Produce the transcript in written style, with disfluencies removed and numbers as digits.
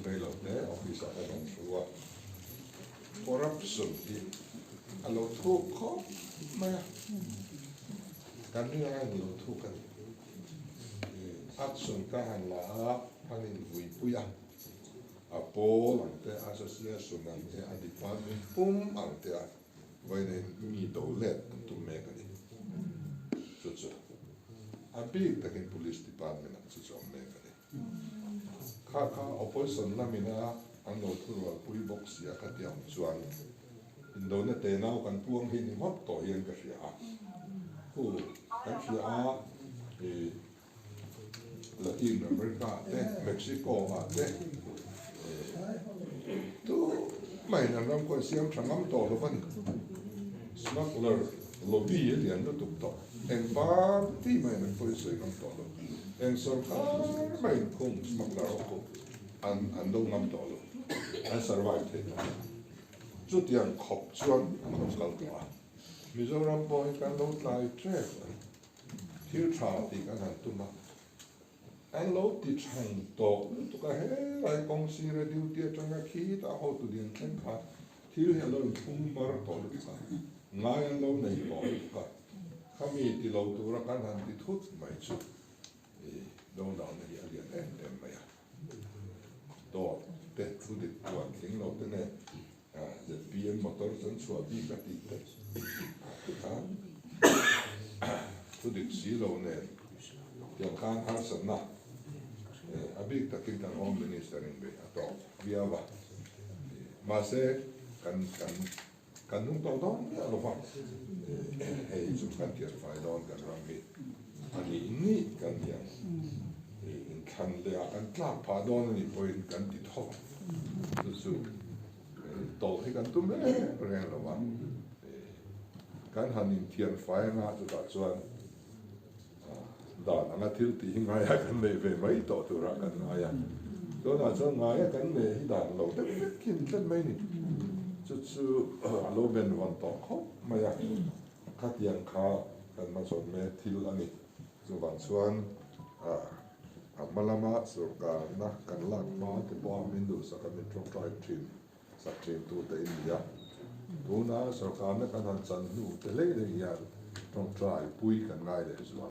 Reilo te office ah kan rawn thu a, corruption hi a lo thuk khawp mai a, kan ring anga in lo thuk a ni. Action ka han la a, an invuipui a, a pawl ang te, association ang te, a department pum ang te a vawiin mi do let an tum mek a ni. Chu chu a bik takin police department ah chu chu a awm mek a ni. Kha kha opposition lamina an lo thurualpui bawk sia ka ti ang chuan indona tenau kan puang hi ni ngawt tawh hian ka hria a. Hu kan hria a i Latin America ah te Mexico ah te tu mahin an ram kawh siam tha ngam tawh lo a ni. Smuggler lobby a lian lutuk tawh. Eng party mahin an pawisawi ngam tawh lo. Eng sorkar mahin khung smuggler ho khu an an do ngam tawh lo. An survive thei tawh lo. Chutiang khawp chuan an lo kal tawh a. Mizoram pawh hi kan lo tlai ṭep a ni. Thil ṭha tih kan han tum a. An lo ti ṭhang tawh lutuk a, helai kawng sira duty aṭanga khitah hotu lian thleng kha thil hi a lo inphum mar tawh lutuk a, ngai an lo nei tawh lutuk a, khami ti lo tura kan han ti thut mai chu i downdown na hi a lian em em mai a. Dawt te thu dik puan tling lo te nen ZPM motor chuan chhuah bik a tih te khan thu dik si lo nen tiang khan harsatna a bik takin kan Home Minister in beih a tawk viau a, mahse kan kan kan nung tawh dawn miah lo va, hei chu kan thianfai dawn kan ram hi a nih nih kan ni ang, inthlan leh ah kan tlak phah dawn a nih pawhin kan ti tho ang. Chu chu tawlh hi kan tum reng reng lo a, kan han inthian fai anga chutah chuan dan anga thil tih hi ngaia kan neih ve mai tawh turah kan ngai a, tunah chuan ngaia kan neih hi dan lo deuh vek hi a ni tlat mai a ni. Chu chu a lo benvawn tawh khawp mai a, khatiang kha kan hmasawn mek thil a ni. Chuvang chuan a hma lama sorkarna kan lak hma te pawha min duhsak a min tawngtai thin sak thin tute in ni a. Tuna sorkarna kan han chan hnu te hlei hlei hian tawngtai pui kan ngai leh zual.